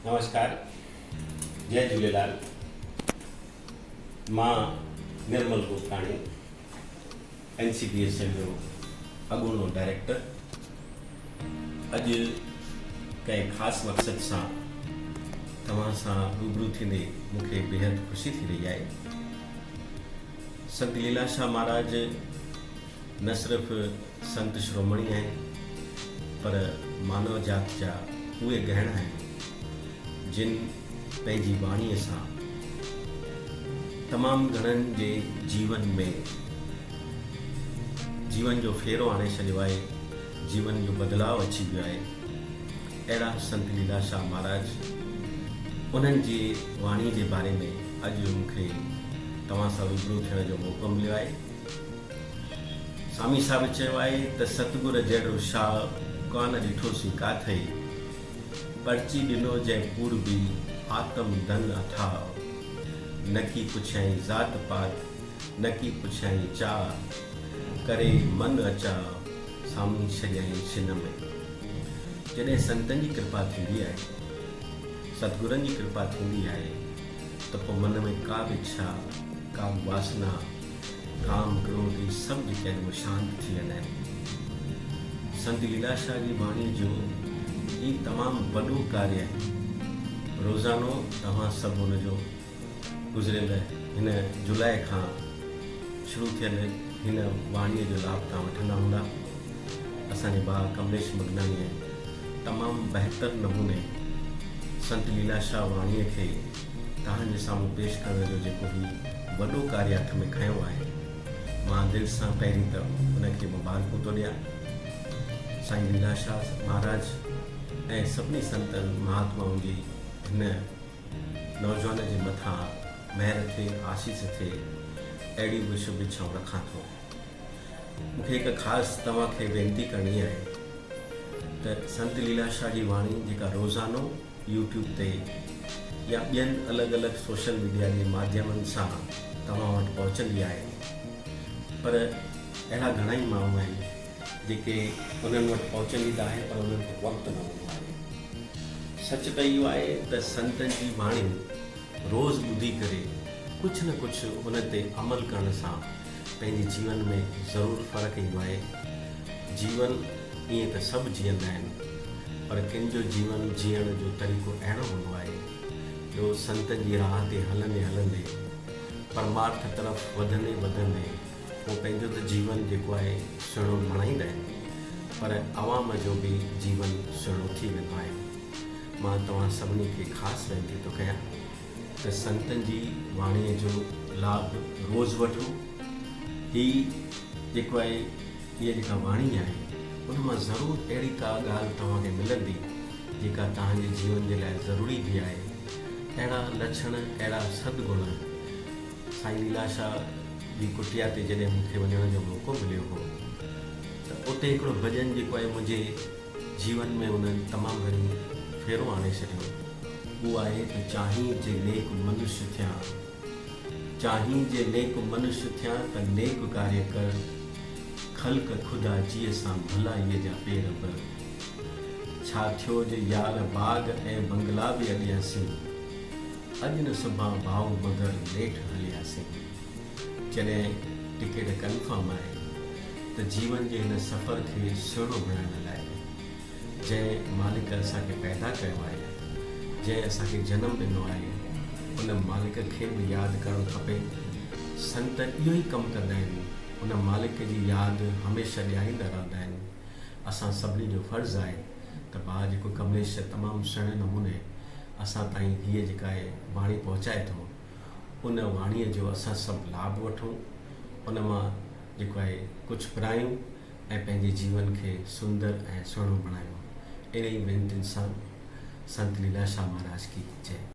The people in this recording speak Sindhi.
نمسڪار جئي جهوليلال مان Nirmal Goptani N C B S L جو اڳوڻو ڊائريڪٽر اڄ ڪنهن خاص مقصد سان توهان سان روبرو ٿيندي مون کي بيحد خوشي ٿي رهي آهي. سنت ليلا شاهه مهاراج نه صرف سنت شرومڻي آهن پر مانو جات جا اهي ڳهڻا آهن جن پنهنجي واڻيء سان تمام گهڻن جي جيون ۾ جيون جو ڦيرو آڻي ڇڏيو آهي، جيون جو بدلاء اچي ويو آهي. اهڙا سنت ليلا شاهه مهاراج انهن جي واڻي جي باري ۾ اڄ مون کي توهان سان روبرو ٿيڻ جو موقعو مليو آهي. سامي صاحب چيو آهي ته ستگر جهڙو شاهه ڪانه ڏٺوسين ڪاٿئي، پرچي ڏنو جنهن پوربي آتم ڌن اٿاء، نڪي پڇيائين ذات پات، نڪي پڇيائين چاء، ڪري من اچاء، سامي ڇڏيائين ڇن ۾. جڏهن سنتن جي ڪرپا ٿيندي آهي، ستگرن جي ڪرپا ٿيندي آهي ته پوء من ۾ ڪا به اڇا، ڪا به واسنا، ڪام، ڪروڌ هي سڀ جيڪي آهن اهي شانت ٿي ويندا آهن. سنت ليلا شاهه جي واڻيء جو هي تمام وڏو ڪاريه آهي. روزانو توهان سڀ ان جو گذريل هن جولاء کان شروع ٿيل هن واڻيء جو لاڀ توهان وٺندا هوندا. اسان جي ڀاء ڪمليش مگناڻيء تمام بهتر نموني سنت ليلا شاهه واڻيء کي توهان جي سامهون پيش ڪرڻ جو جيڪو هي وڏو ڪاريه هٿ ۾ کنيو آهي، مان دل سان پهرين ته ان کي مبارڪون ٿو ڏيان. سائين ليلا شاهه مهاراج ۽ سڀني سنتن مهاتمائن جي هن نوجوان جي مٿان مهر ٿئي، آشيش ٿئي، اهڙيون به شڀ اڇائون رکان ٿو. مون کي هڪ خاص توهان کي وينتي ڪرڻي آهي ته سنت ليلا شاهه جي واڻي جيڪا روزانو يوٽيوب تي يا ٻين الڳ الڳ سوشل ميڊيا جي ماڌيمن سان توهان وٽ پهچندي آهي پر اهڙا گهڻائي ماڻهو آهن جيڪي انهن وٽ پهچندي ته آهي پر انهن کي وقت نه هوندو آهي. سچ ته اهو آهي ته سنتن جي واڻي روز ٻڌي ڪري ڪجهه نه ڪجهه ان تي عمل ڪرڻ سان پنهنجي جيون ۾ ضرور فرق ايندو آهي. جيون ائين ته سڀ جيئندا آهن پر ڪن جو جيون جيئڻ جو طريقو اهڙو هوندو آهي جو سنتن جي راهه تي هلندي هلندي پرمارٿ طرف وڌندي وڌندي هو پنهنجو ته جيون جيڪو آهي سهڻو بڻائيندا آهن پر عوام جو به جيون سهڻو ٿي ويندو آهي. مان توهان سڀني کي خاص وينتي ٿو ڪيان ته سنتن جي واڻيء جو لاڀ روز وٺو. هي جيڪو آهي هيء جيڪا واڻي آهي ان مان ضرور اهڙي ڪا ڳالهه توهان کي ملندي جيڪا توهان جي جيون جي لاء ضروري به آهي. اهڙا لڇڻ اهڙا سدگڻ سائين ليلا شاهه جي ڪٽيا تي جڏهن مون کي وڃڻ جو موقعو مليو هو ته اتي هڪڙو ڀڄن جيڪو آهي منهنجي جيون ۾ انهن تمام گهڻي ڦيرو آڻي ڇڏيو اهو آهي ته چاهين جي نيڪ منش ٿيان چاهين جي نيڪ منش ٿيان ته نيڪ ڪاريه ڪر خلق خدا جيء سان ڀلائيء جا پير ڀر ڇا ٿيو جي يار باغ ۽ بنگلا به اڏياسين اڄ نه سڀان ڀائو مگر نيٺ هلياسين. جڏهن ٽڪيٽ ڪنفرم آهي ته جيون جي هن سفر کي سهڻو بڻائڻ لاء جنهن مالڪ اسان کي پيدا ڪيو آهي، جنهن اسان کي جنم ڏنو آهي، ان مالڪ کي به ياد ڪرڻ کپي. سنت اهو ئي ڪم ڪندا آهن، ان مالڪ جي ياد هميشه ڏياريندا رهندا آهن. اسان سڀني جو فرض آهي ته ڀاء جيڪو ڪمليش تمام سهڻي نموني اسان تائين هيء جيڪا آهي واڻي پهچائي ٿو، ان واڻيء جو اسان سڀ لاڀ وٺون، ان مان جيڪو آهي ڪجهه پرايون ۽ پنهنجي جيون کي سندر ۽ سهڻو بڻايون. انهيء وينتين سان سنت ليلا شاهه مهاراج ڪي جئه.